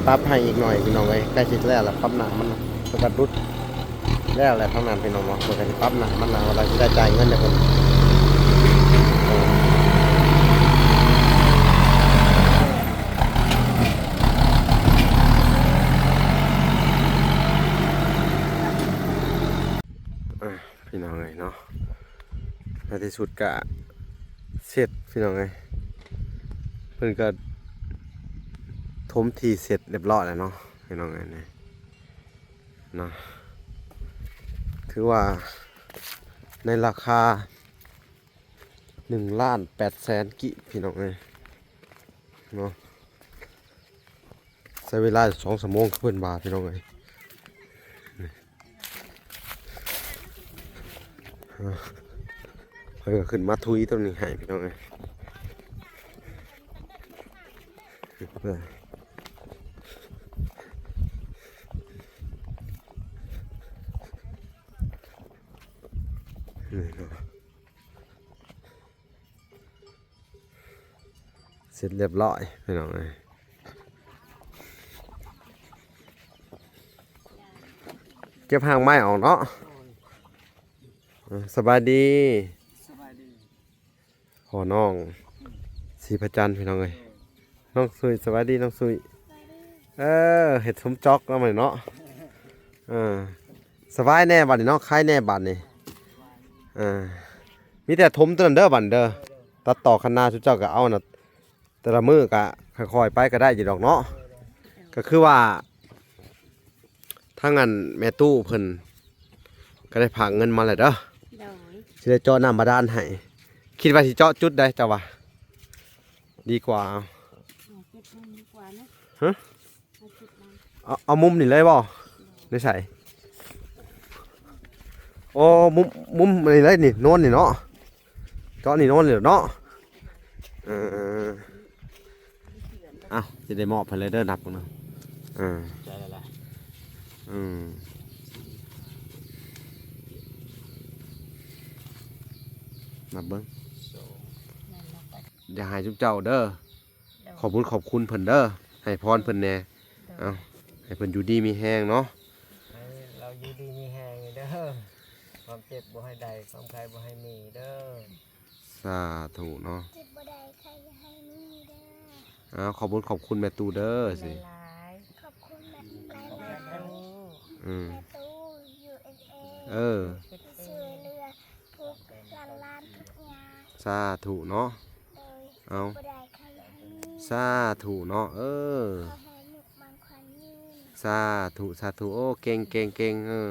ປັບໃຫ້ອີກໜ້ອຍພີ່ນ້ອງເອີຍ ໃກ້ຊິແລ້ວລະ ປັບໜ້າມັນ ແລ້ວກະດຸດແລ້ວແຫຼະທາງນັ້ນພີ່ນ້ອງເນາະ ເພິ່ນກະຊິປັບໜ້າມັນນະ ວ່າລະຊິໄດ້ຈ່າຍເງິນໃຫ້ເພິ່ນ. ອ່າ ພີ່ນ້ອງເອີຍເນາະ ໃນທີ່ສຸດກະເສັດພີ່ນ້ອງເອີຍ ເພິ່ນກະຖົມທີ່ເສັດຮຽບຮ້ອຍແລ້ວເນາະ ພີ່ນ້ອງເອີຍ ນີ້ເນາະ ຖືວ່າໃນລາຄາໜຶ່ງລ້ານແປດແສນກີບ ພີ່ນ້ອງເອີຍເນາະ ໃຊ້ເວລາສອງຊົ່ວໂມງຄືເພິ່ນວ່າ ພີ່ນ້ອງເອີຍ. ເພິ່ນກະຂຶ້ນມາທຸຍຕົງນີ້ໃຫ້ພີ່ນ້ອງເອີຍ ນີ້ເນາະ. ເສັດຮຽບຮ້ອຍພີ່ນ້ອງເອີຍ ເກັບຮາກໄມ້ອອກເນາະ ສະບາຍດີ ສະບາຍດີ ພໍ່ນ້ອງສີພະຈັນພີ່ນ້ອງເອີຍ ນ້ອງສຸຍ ສະບາຍດີນ້ອງສຸຍ ເອີ ເຮັດສົມຈອກເນາະມື້ນີ້ເນາະ ເອີ ສະບາຍແດ່ບາດນີ້ເນາະ ຄາຍແດ່ບາດນີ້ ເອີ ມີແຕ່ຖົມຕົວນັ້ນເດີບາດນີ້ເດີ ຕັດຕໍ່ຄັນນາ ຊຸມເຈົ້າກະເອົານະ ແຕ່ລະມື້ກະຄ່ອຍໆໄປກະໄດ້ຢູ່ດອກເນາະ ກະຄືວ່າ ທາງອັນແມ່ຕູ້ເພິ່ນກະໄດ້ຝາກເງິນມາແລ້ວເດີ ໂດຍ ຊິໄດ້ເຈາະນ້ຳບາດານໃຫ້ ຄິດວ່າຊິເຈາະຈຸດໃດເຈົ້າວ່າດີກວ່າ ເອົາຈຸດນັ້ນດີກວ່ານະ ຮະ ເອົາຈຸດນັ້ນ ເອົາ ເອົາມຸມນີ້ເລີຍບໍ່ ໃນໃສ ໂອ້ ມຸມ ມຸມນີ້ເລີຍນີ້ ໂນນນີ້ເນາະ ເຈາະນີ້ໂນນນີ້ເນາະ ເອີ ເອົາ ຊິໄດ້ມອບໃຫ້ເລີຍເດີ ນັບເບິ່ງເນາະ ເອີ ໃຈລະລະ ອືມ ນັບເບິ່ງ ສອງ ຢ່າໃຫ້ຊຸມເຈົ້າເດີ ໂດຍ ຂອບບຸນຂອບຄຸນເພິ່ນເດີ ໃຫ້ພອນເພິ່ນແດ່ ໂດຍ ເອົາ ໃຫ້ເພິ່ນຢູ່ດີມີແຮງເນາະ ໃຫ້ລາວຢູ່ດີມີແຮງເດີ ຄວາມເຈັບບໍ່ໃຫ້ໄດ້ ຄວາມໄຂ້ບໍ່ໃຫ້ມີເດີ ສາທຸເນາະ ເຈັບບໍ່ໄດ້ໄຂ້ຢ່າໃຫ້ມີເດີ ເອົາ ຂອບບຸນຂອບຄຸນແມ່ຕູ້ເດີ ຊິ ຫຼາຍໆ ຂອບຄຸນແມ່ຕູ້ຫຼາຍໆ ອືມ ແມ່ຕູ້ ຢູເອັສເອ ເອີ ທີ່ຊ່ວຍເຫຼືອ ທຸກຫຼານໆທຸກຍາ ສາທຸເນາະ ໂດຍ ເອົາ ບໍ່ໄດ້ໃຄໃຫ້ມີ ສາທຸເນາະ ເອີ ຂໍໃຫ້ອາຍຸໝັ້ນຂວັນຍືນ ສາທຸ ສາທຸ ໂອ້ ເກັ່ງ ເກັ່ງ ເກັ່ງ ເອີ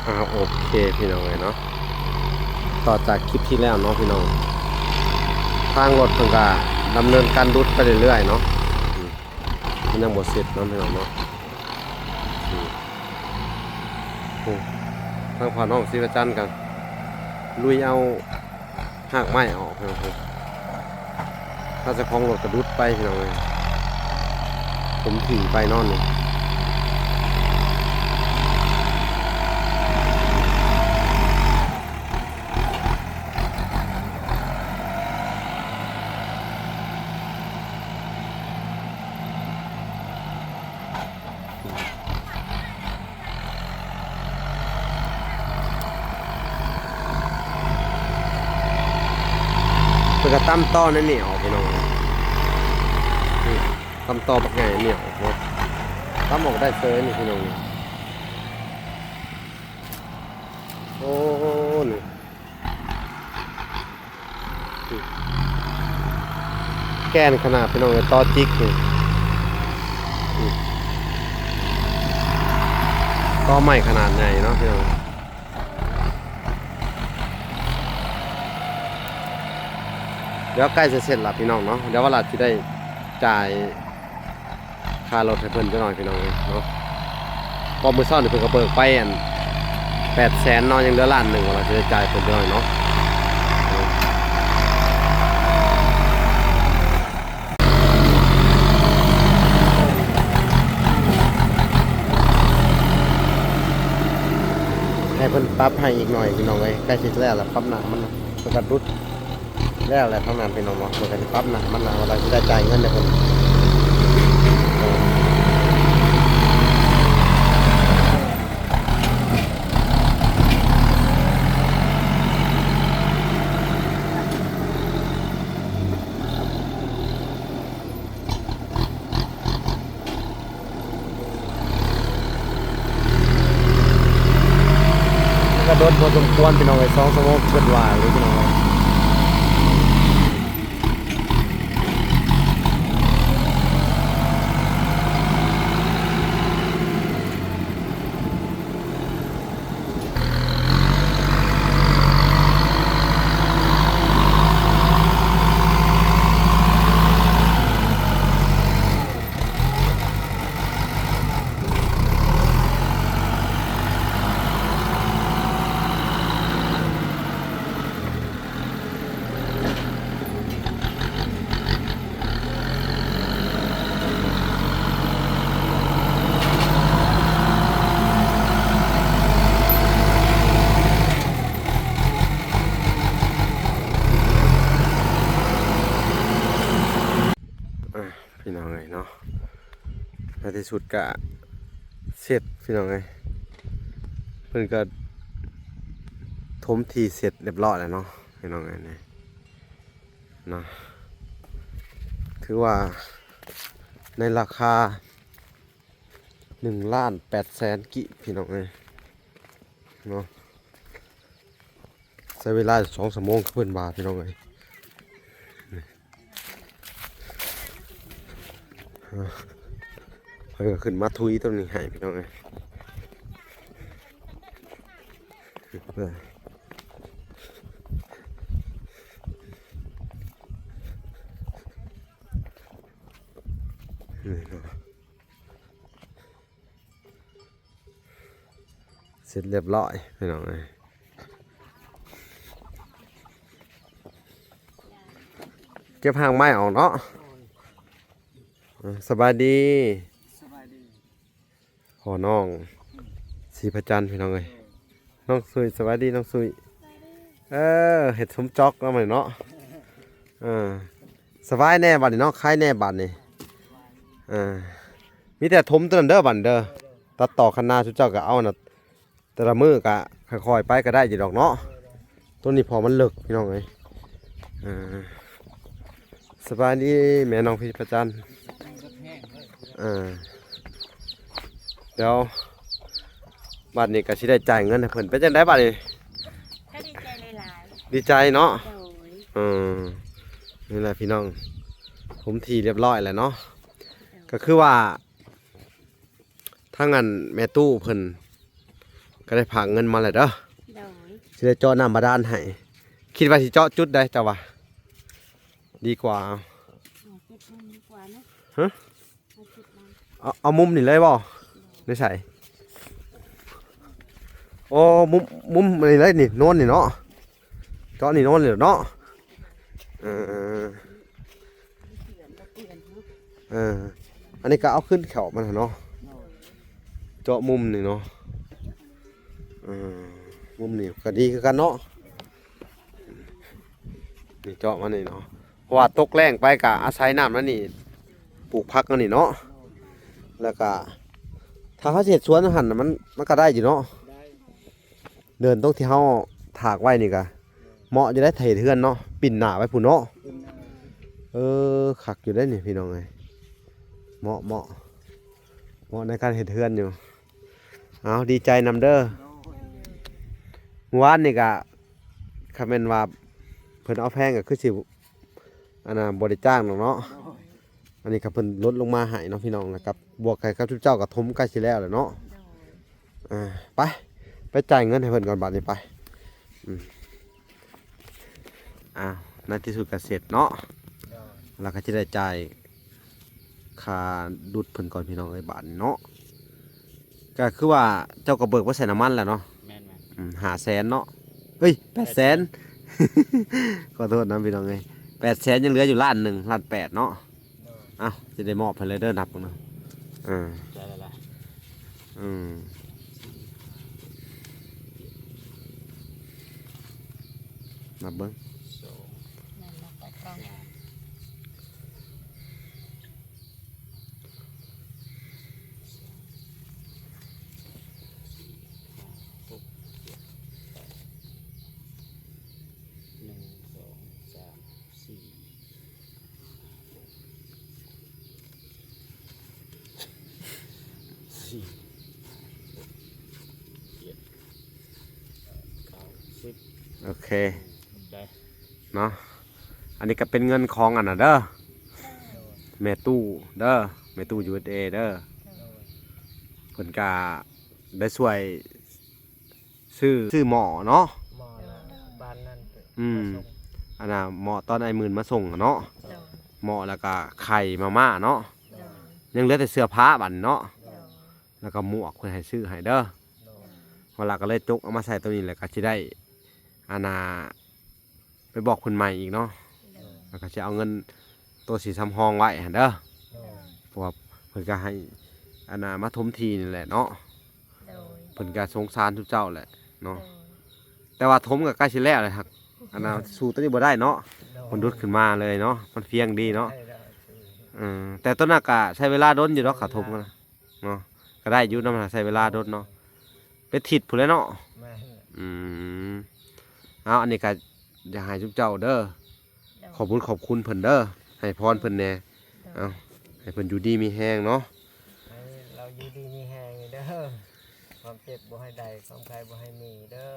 ອ່າ ໂອເຄພີ່ນ້ອງເອີຍເນາະ ຕໍ່ຈາກຄລິບທີ່ແລ້ວເນາະພີ່ນ້ອງ ທາງລົດເພິ່ນກະດຳເນີນການດຸດໄປເລື້ອຍໆເນາະ ອືມ ມັນຍັງບໍ່ເສັດເນາະພີ່ນ້ອງເນາະ ອືມ ໂອ້ ທາງພານ້ອງສີພະຈັນກະລຸຍເອົາ ຮາກໄມ້ອອກ ຖ້າເຈົ້າຂອງລົດກະດຸດໄປພີ່ນ້ອງເອີຍ ຖົມຖີ່ໄປນອນນີ້ ເພິ່ນກະຕຳຕໍໃນນີ້ອອກພີ່ນ້ອງ ຕຳຕໍບັກໃຫຍ່ນີ້ອອກ ຕຳອອກໄດ້ເຊີຍນີ້ພີ່ນ້ອງ ໂອ້ ນີ້ ແກ່ນຂະໜາດພີ່ນ້ອງເອີຍ ຕໍຈິກນີ້ ຕໍໄມ້ຂະໜາດໃຫຍ່ເນາະພີ່ນ້ອງ ດຽວໃກ້ຈະເສັດລະພີ່ນ້ອງເນາະ ດຽວວາລະຊິໄດ້ຈ່າຍ ຄ່າລົດໃຫ້ເພິ່ນຈັກໜ້ອຍພີ່ນ້ອງເອີຍເນາະ ເພາະມື້ເຊົ້ານີ້ເພິ່ນກະເບີກໄປອັນແປດແສນເນາະ ຍັງເຫຼືອລ້ານໜຶ່ງ ວ່າຊິໄດ້ຈ່າຍເພິ່ນຈັກໜ້ອຍເນາະ. ອ່າ ປັບໃຫ້ອີກໜ້ອຍພີ່ນ້ອງເອີຍ ໃກ້ຊິແລ້ວລະ ປັບໜ້າມັນ ເພິ່ນກະດຸດແລ້ວແຫຼະທາງນັ້ນພີ່ນ້ອງເນາະ ເພິ່ນກະຊິປັບໜ້າມັນລະ ວ່າຊິໄດ້ຈ່າຍເງິນໃຫ້ເພິ່ນ. ກະດົນພໍສົມຄວນພີ່ນ້ອງເອີຍ ສອງຊົ່ວໂມງເກີນວ່າເລີຍພີ່ນ້ອງເອີຍ. ພີ່ນ້ອງເອີຍເນາະ ໃນທີ່ສຸດກະເສັດພີ່ນ້ອງເອີຍ ເພິ່ນກະຖົມທີ່ເສັດຮຽບຮ້ອຍແລ້ວເນາະ ພີ່ນ້ອງເອີຍ ນີ້ເນາະ ຖືວ່າໃນລາຄາໜຶ່ງລ້ານແປດແສນກີບ ພີ່ນ້ອງເອີຍເນາະ ໃຊ້ເວລາສອງຊົ່ວໂມງຄືເພິ່ນວ່າ ພີ່ນ້ອງເອີຍ. ເອີ ເພິ່ນກະຂຶ້ນມາທຸຍຕົງນີ້ໃຫ້ພີ່ນ້ອງເອີຍ ນີ້ເນາະ ເສັດຮຽບຮ້ອຍພີ່ນ້ອງເອີຍ ເກັບຮາກໄມ້ອອກເນາະ. ເອີ ສະບາຍດີ ສະບາຍດີ ພໍ່ນ້ອງ ອືມ ສີພະຈັນພີ່ນ້ອງເອີຍ ນ້ອງສຸຍ ສະບາຍດີນ້ອງສຸຍ ເອີ ເຮັດສົມຈອກເນາະມື້ນີ້ເນາະ ເອີ ສະບາຍແດ່ບາດນີ້ເນາະ ຄາຍແດ່ບາດນີ້ ເອີ ມີແຕ່ຖົມຕົວນັ້ນເດີບາດນີ້ເດີ ຕັດຕໍ່ຄັນນາ ຊຸມເຈົ້າກະເອົານະ ແຕ່ລະມື້ກະຄ່ອຍໆໄປກະໄດ້ຢູ່ດອກເນາະ ໂຕນີ້ເພາະມັນເລິກພີ່ນ້ອງເອີຍ ເອີ ສະບາຍດີແມ່ນ້ອງພີພະຈັນ ເອີ ດຽວບາດນີ້ກະຊິໄດ້ຈ່າຍເງິນໃຫ້ເພິ່ນ ເປັນຈັ່ງໃດບາດນີ້ ກະດີໃຈຫຼາຍໆ ດີໃຈເນາະ ໂດຍ ເອີ ນີ້ແຫຼະພີ່ນ້ອງ ຖົມທີ່ຮຽບຮ້ອຍແລ້ວເນາະ ໂດຍ ກະຄືວ່າ ທາງອັນແມ່ຕູ້ເພິ່ນກະໄດ້ຝາກເງິນມາແລ້ວເດີ ໂດຍ ຊິໄດ້ເຈາະນ້ຳບາດານໃຫ້ ຄິດວ່າຊິເຈາະຈຸດໃດເຈົ້າວ່າ ດີກວ່າ ເອົາຈຸດນັ້ນດີກວ່າເນາະ ຮະ ເອົາຈຸດນັ້ນ ເອົາ ເອົາມຸມນີ້ເລີຍບໍ່ ໃນໃສ ໂອ້ ມຸມ ມຸມນີ້ເລີຍນີ້ ໂນນນີ້ເນາະ ເຈາະນີ້ໂນນນີ້ເນາະ ເອີ ເອີ ອັນນີ້ກະເອົາຂຶ້ນແຂ້ວມັນຫັ້ນເນາະ ເຈາະມຸມນີ້ເນາະ ເອີ ມຸມນີ້ກະດີຄືກັນເນາະ ນີ້ເຈາະມານີ້ເນາະ ເພາະວ່າຕົກແລ້ງໄປກະອາໄສນ້ຳນັ້ນນີ້ ປູກຜັກອັນນີ້ເນາະ ແລ້ວກະ ຖ້າເຮົາຊິເຮັດສວນຫັ້ນນະ ມັນ ມັນກະໄດ້ຢູ່ເນາະ ໄດ້ ເດີ່ນຕົງທີ່ເຮົາຖາກໄວ້ນີ້ກະເໝາະຢູ່ໄດ໋ ຖ້າເຮັດເຮືອນເນາະ ປິ່ນໜ້າໄວ້ພຸ້ນເນາະ ເອີ ຄັກຢູ່ໄດ໋ນີ້ພີ່ນ້ອງເອີຍ ເໝາະ ເໝາະ ເໝາະໃນການເຮັດເຮືອນຢູ່ ເອົາ ດີໃຈນຳເດີ ມື້ວານນີ້ກະ ຄັນແມ່ນວ່າເພິ່ນເອົາແພງກະຄືຊິ ອັນນ່າ ບໍ່ໄດ້ຈ້າງດອກເນາະ ອັນນີ້ກະເພິ່ນລົດລົງມາໃຫ້ເນາະພີ່ນ້ອງ ແລ້ວກະບວກໃຫ້ກັບຊຸມເຈົ້າກະຖົມໃກ້ຊິແລ້ວແລ້ວເນາະ ໂດຍ ອ່າ ໄປ ໄປຈ່າຍເງິນໃຫ້ເພິ່ນກ່ອນບາດນີ້ໄປ ອືມ ອ້າວ ໃນທີ່ສຸດກະເສັດເນາະ ໂດຍ ແລ້ວກະຊິໄດ້ຈ່າຍຄ່າດຸດເພິ່ນກ່ອນພີ່ນ້ອງເອີຍ ບາດນີ້ເນາະ ກະຄືວ່າເຈົ້າກະເບີກໄປໃສ່ນ້ຳມັນແລ້ວເນາະ ແມ່ນໆ ອືມ ຫ້າແສນເນາະ ເອີຍ ແປດແສນ ແປດແສນ ຂໍໂທດນຳພີ່ນ້ອງເອີຍ ແປດແສນ ຍັງເຫຼືອຢູ່ລ້ານໜຶ່ງ ລ້ານແປດເນາະ ໂດຍ ເອົ້າ ຊິໄດ້ມອບໃຫ້ເລີຍເດີ ນັບເບິ່ງເດີ ເອີ ໃຈລະລະ ອືມ ອືມ ນັບເບິ່ງ ສອງ ນັ້ນນະ ຕາກລ້ອງ ສາມ ສີ່ ຫ້າ ຫົກ ເຈັດ ແປດ ໜຶ່ງ ສອງ ສາມ ສີ່ ສີ່ ເຈັດ ແປດ ເກົ້າ ສິບ ໂອເຄ ໄດ້ ເນາະ ອັນນີ້ກໍເປັນເງິນຂອງອັນນັ້ນເດີ ແມ່ຕູ້ເດີ ແມ່ຕູ້ ຢູເອັສເອ ເດີ ໂດຍ ເພິ່ນກະໄດ້ຊ່ວຍ ຊື້ ຊື້ໝໍ້ເນາະ ໝໍ້ນະ ໂດຍ ບ້ານນັ້ນ ອືມ ມາສົ່ງ ອັນນ່າ ໝໍ້ຕອນອ້າຍໝື່ນມາສົ່ງເນາະ ໂດຍ ໝໍ້ ແລ້ວກະໄຂ່ມາມ່າເນາະ ໂດຍ ຍັງເຫຼືອແຕ່ເສື້ອຜ້າບັດນີ້ເນາະ ໂດຍ ແລ້ວກະໝວກເພິ່ນໃຫ້ຊື້ໃຫ້ເດີ ໂດຍ ວາລາກໍເລີຍຈົກເອົາມາໃສ່ໂຕນີ້ ແລ້ວກໍຊິໄດ້ ອັນນ່າ ໄປບອກເພິ່ນໃໝ່ອີກເນາະ ໂດຍ ແລ້ວກໍຊິເອົາເງິນໂຕສີສຳຮອງໄວ້ຫັ້ນເດີ ໂດຍ ເພາະວ່າເພິ່ນກໍໃຫ້ ອັນນ່າ ມາຖົມທີ່ນີ້ແຫຼະເນາະ ໂດຍ ເພິ່ນກໍສົງສານທຸກເຈົ້າແຫຼະເນາະ ໂດຍ ແຕ່ວ່າຖົມກໍໃກ້ຊິແລ້ວແຫຼະ ຫາກ ອັນນ່າ ສູ້ໂຕນີ້ບໍ່ໄດ້ເນາະ ໂດຍ ມັນດຸດຂຶ້ນມາເລີຍເນາະ ມັນພຽງດີເນາະ ໂດຍ ເອີ ແຕ່ໂຕນັ້ນກໍໃຊ້ເວລາດົນຢູ່ດອກ ເວລາ ເຂົາຖົມກັນນະ ເນາະ ກໍໄດ້ຢູ່ນຳ ໃຊ້ເວລາດົນເນາະ ເປັນທິດພຸ້ນແຫຼະເນາະ ແມ່ນ ອືມ ເອົາ ອັນນີ້ກໍຢາກໃຫ້ຊຸມເຈົ້າເດີ ໂດຍ ຂອບບຸນຂອບຄຸນເພິ່ນເດີ ໃຫ້ພອນເພິ່ນແດ່ ໂດຍ ເອົາ ໃຫ້ເພິ່ນຢູ່ດີມີແຮງເນາະ ໃຫ້ລາວຢູ່ດີມີແຮງເດີ ຄວາມເຈັບບໍ່ໃຫ້ໄດ້ ຄວາມໄຂ້ບໍ່ໃຫ້ມີເດີ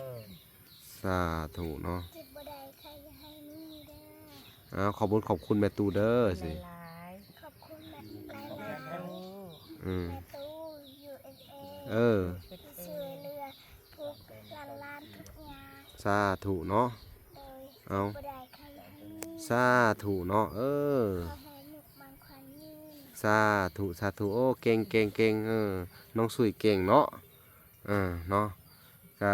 ສາທຸເນາະ ເຈັບບໍ່ໄດ້ໄຂ້ຢ່າໃຫ້ມີເດີ ເອົາ ຂອບບຸນຂອບຄຸນແມ່ຕູ້ເດີ ຊິ ຫຼາຍໆ ຂອບຄຸນແມ່ຕູ້ຫຼາຍໆ ອືມ ແມ່ຕູ້ ຢູເອັສເອ ເອີ ທີ່ຊ່ວຍເຫຼືອທຸກຫຼານໆ ທຸກຍາກ ສາທຸເນາະ ໂດຍ ເອົາ ເຈັບບໍ່ໄດ້ໄຂ້ຢ່າໃຫ້ມີ ສາທຸເນາະ ເອີ ຂໍໃຫ້ອາຍຸໝັ້ນຂວັນຍືນ ສາທຸ ສາທຸ ໂອ້ ເກັ່ງໆໆ ເອີ ນ້ອງສຸຍເກັ່ງເນາະ ເອີ ເນາະ ກະ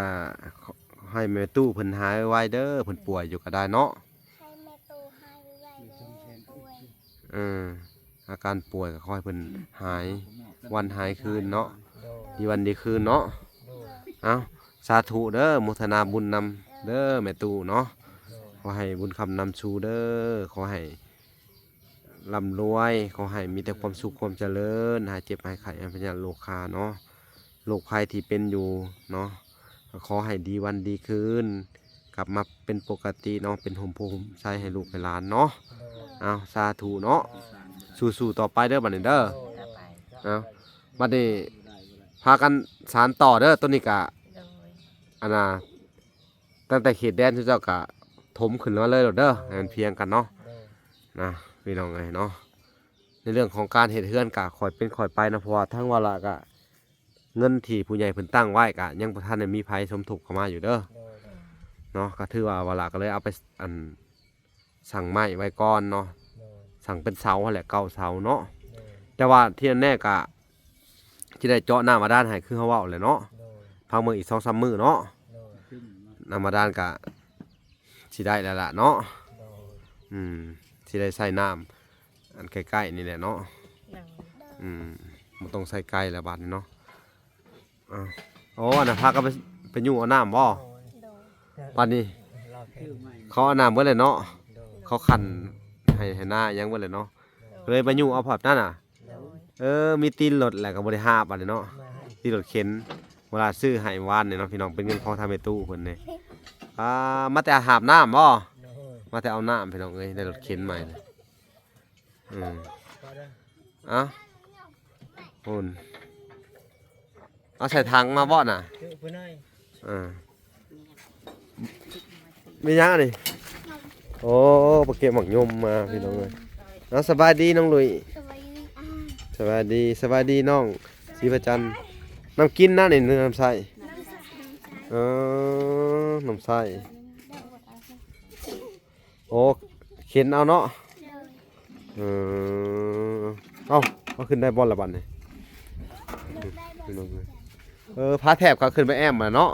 ຂໍໃຫ້ແມ່ຕູ້ເພິ່ນຫາຍໄວໆເດີ ເພິ່ນປ່ວຍຢູ່ກະໄດ້ເນາະ ໃຫ້ແມ່ຕູ້ຫາຍໄວໆເດີ ປ່ວຍ ເອີ ອາການປ່ວຍກໍຂໍໃຫ້ເພິ່ນຫາຍວັນຫາຍຄືນເນາະ ໂດຍ ດີວັນດີຄືນເນາະ ໂດຍ ເອົ້າ ສາທຸເດີ ໂມທະນາບຸນນຳເດີແມ່ຕູ້ເນາະ ໂດຍ ຂໍໃຫ້ບຸນຄ້ຳນຳຊູເດີ ຂໍໃຫ້ ລ່ຳລວຍ ຂໍໃຫ້ມີແຕ່ຄວາມສຸກຄວາມຈະເລີນ ຫາຍເຈັບຫາຍໄຂ້ ຫາຍພະຍາດໂລຄາເນາະ ໂລກໄພທີ່ເປັນຢູ່ເນາະ ກໍຂໍໃຫ້ດີວັນດີຄືນ ກັບມາເປັນປົກກະຕິເນາະ ເປັນຮົ່ມໂພຮົ່ມໄຊໃຫ້ລູກໃຫ້ຫຼານເນາະ ໂດຍ ເອົາ ສາທຸເນາະ ສູ້ໆຕໍ່ໄປເດີບັດນີ້ເດີ ໂດຍ ເອົາ ບັດນີ້ພາກັນສານຕໍ່ເດີ ໂຕນີ້ກະ ໂດຍ ອັນນ່າ ຕັ້ງແຕ່ເຂດແດນ ເຈົ້າກໍຖົມຂຶ້ນມາເລີຍໂລດເດີ ໂດຍ ໃຫ້ມັນພຽງກັນເນາະ ໂດຍ ນະ ພີ່ນ້ອງເອີຍເນາະ ໃນເລື່ອງຂອງການເຮັດເຮືອນກໍຄ່ອຍເປັນຄ່ອຍໄປເນາະ ເພາະວ່າທາງວາລະກໍ ເງິນທີ່ຜູ້ໃຫຍ່ເພິ່ນຕັ້ງໄວ້ກໍຍັງບໍ່ທັນໄດ້ມີໃຜສົມທົບເຂົ້າມາຢູ່ເດີ ໂດຍ ເນາະ ກໍຖືວ່າວາລະກໍເລີຍເອົາໄປ ອັນ ສັ່ງໄມ້ໄວ້ກ່ອນເນາະ ໂດຍ ສັ່ງເປັນເສົາຫັ້ນແຫຼະ ເກົ້າເສົາເນາະ ໂດຍ ແຕ່ວ່າທີ່ແນ່ໆກະຊິໄດ້ເຈາະນ້ຳບາດານໃຫ້ ຄືເຮົາເວົ້າແຫຼະເນາະ ໂດຍ ພັກເບິ່ງອີກສອງສາມມື້ເນາະ ໂດຍ ນ້ຳບາດານກະຊິໄດ້ແລ້ວລະເນາະ ໂດຍ ອືມ ຊິໄດ້ໃຊ້ນ້ຳອັນໃກ້ໆນີ້ແຫຼະເນາະ ໂດຍ ອືມ ບໍ່ຕ້ອງໃຊ້ໄກແລ້ວບາດນີ້ເນາະ ອ້າວ ໂອ້ ອັນນັ້ນພາກັນໄປ ໄປຍູ້ເອົານ້ຳບໍ່? ໂດຍ ບາດນີ້ ເຂົາເອົານ້ຳເບິດແລ້ວເນາະ ໂດຍ ເຂົາຂັນໄຮ່ ໄຮ່ນາຫຍັງເບິດແລ້ວເນາະ ໂດຍ ເລີຍໄປຍູ້ເອົາພາບນັ້ນນະ ໂດຍ ເອີ ມີຕີນລົດແຫຼະກໍບໍ່ໄດ້ຫາບບາດນີ້ເນາະ ແມ່ນ ຕີນລົດເຂັນ ເວລາຊື້ໃຫ້ວານນີ້ເນາະ ພີ່ນ້ອງ ເປັນເງິນຂອງທາງແມ່ຕູ້ເພິ່ນນີ້ ອ່າ ມາແຕ່ຫາບນ້ຳບໍ່? ໂດຍ ມາແຕ່ເອົານ້ຳ ພີ່ນ້ອງເອີຍ ໄດ້ລົດເຂັນໃໝ່ ອືມ ເອົາ ພຸ້ນ ເອົາໃສ່ຖັງມາບໍ່ນະ? ເອີ ມີຫຍັງອັນນີ້? ໂອ້ ໄປເກັບໝາກຍົມມາ ພີ່ນ້ອງເອີຍ ເອົາ ສະບາຍດີນ້ອງລຸຍ ສະບາຍດີ ສະບາຍດີ ສະບາຍດີນ້ອງສີພະຈັນ ນ້ຳກິນນະນີ້ ຫຼືນ້ຳໃຊ້? ນ້ຳໃຊ້ ເອີ ນ້ຳໃຊ້ ໂອ້ ເຂັນເອົາເນາະ ໂດຍ ເອີ ເອົ້າ ເອົາຂຶ້ນໄດ້ບໍ່ລະບັດນີ້? ເອີ ພາແຖບເຂົາຂຶ້ນໄປແອ້ມມາເນາະ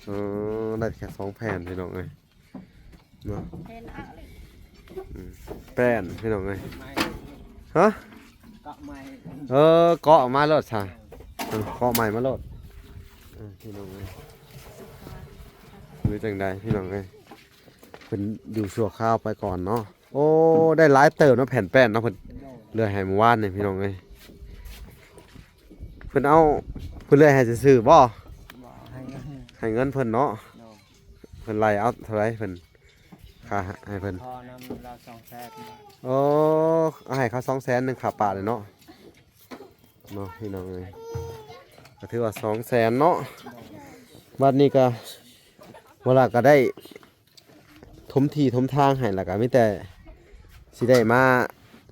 ເອີ ໄດ້ແຄ່ສອງແຜ່ນ ພີ່ນ້ອງເອີຍ ເນາະ ແຜ່ນເອົາເລີຍ ອືມ ແປ້ນ ພີ່ນ້ອງເອີຍ ຮະ ເກາະໃໝ່ ເອີ ເກາະມາໂລດຊະ ເກາະໃໝ່ມາໂລດ ເອີ ພີ່ນ້ອງເອີຍ ຫຼືຈັ່ງໃດ ພີ່ນ້ອງເອີຍ? ປັນຢູ່ຊົ່ວຄາວໄປກ່ອນເນາະ. ໂອ້ ໄດ້ຫຼາຍເຕີບເນາະ ແຜ່ນແປ້ນເນາະ ເພິ່ນເລື່ອຍໃຫ້ມື້ວານນີ້ພີ່ນ້ອງເອີຍ. ເພິ່ນເອົາ ເພິ່ນເລື່ອຍໃຫ້ຊື່ໆບໍ່? ບໍ່ ໃຫ້ເງິນ ໃຫ້ເງິນເພິ່ນເນາະ. ໂດຍ ເພິ່ນໄລ່ເອົາເທົ່າໃດເພິ່ນ ຄ່າໃຫ້ເພິ່ນ? ຂໍນຳລາວສອງແສນ. ໂອ້ ເອົາໃຫ້ເຂົາສອງແສນໜຶ່ງຄ່າປານີ້ເນາະ. ເນາະພີ່ນ້ອງເອີຍ ກໍຖືວ່າສອງແສນເນາະ. ບັດນີ້ກໍ ເວລາກໍໄດ້ຖົມທີ່ຖົມທາງໃຫ້ ແລ້ວກໍມີແຕ່ຊິໄດ້ມາ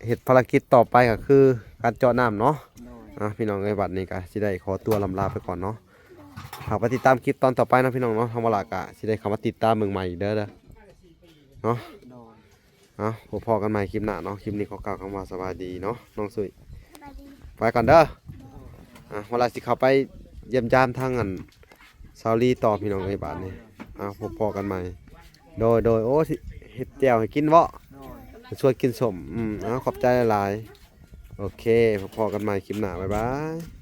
ເຮັດພາລະກິດຕໍ່ໄປ ກໍຄືການເຈາະນ້ຳເນາະ. ໂດຍ ອ່ະ ພີ່ນ້ອງເອີຍ ບັດນີ້ກໍຊິໄດ້ຂໍຕົວລ່ຳລາໄປກ່ອນເນາະ. ຝາກໄປຕິດຕາມຄລິບຕອນຕໍ່ໄປເນາະ ພີ່ນ້ອງເນາະ. ທາງວາລາກໍຊິໄດ້ເຂົ້າມາຕິດຕາມເບິ່ງໃໝ່ອີກເດີ ເດີເນາະ. ໂດຍ ເອົາ ພົບພໍ້ກັນໃໝ່ຄລິບໜ້າເນາະ. ຄລິບນີ້ຂໍກ່າວຄຳວ່າສະບາຍດີເນາະ ນ້ອງສຸ້ຍ. ສະບາຍດີ ໄປກ່ອນເດີ. ອ່ະ ວາລາຊິເຂົ້າໄປຢ້ຽມຢາມທາງອັນສາວລີຕໍ່ ພີ່ນ້ອງເອີຍ ບາດນີ້. ເອົາ ພົບພໍ້ກັນໃໝ່. ໂດຍ ໂດຍ ໂອ້ ຊິເຮັດແຈ່ວໃຫ້ກິນເບາະ? ໂດຍ ຊວນກິນສົ້ມ. ອືມ ເອົາ ຂອບໃຈຫຼາຍໆ. ໂອເຄ ພົບພໍ້ກັນໃໝ່ຄລິບໜ້າ ບາຍບາຍ.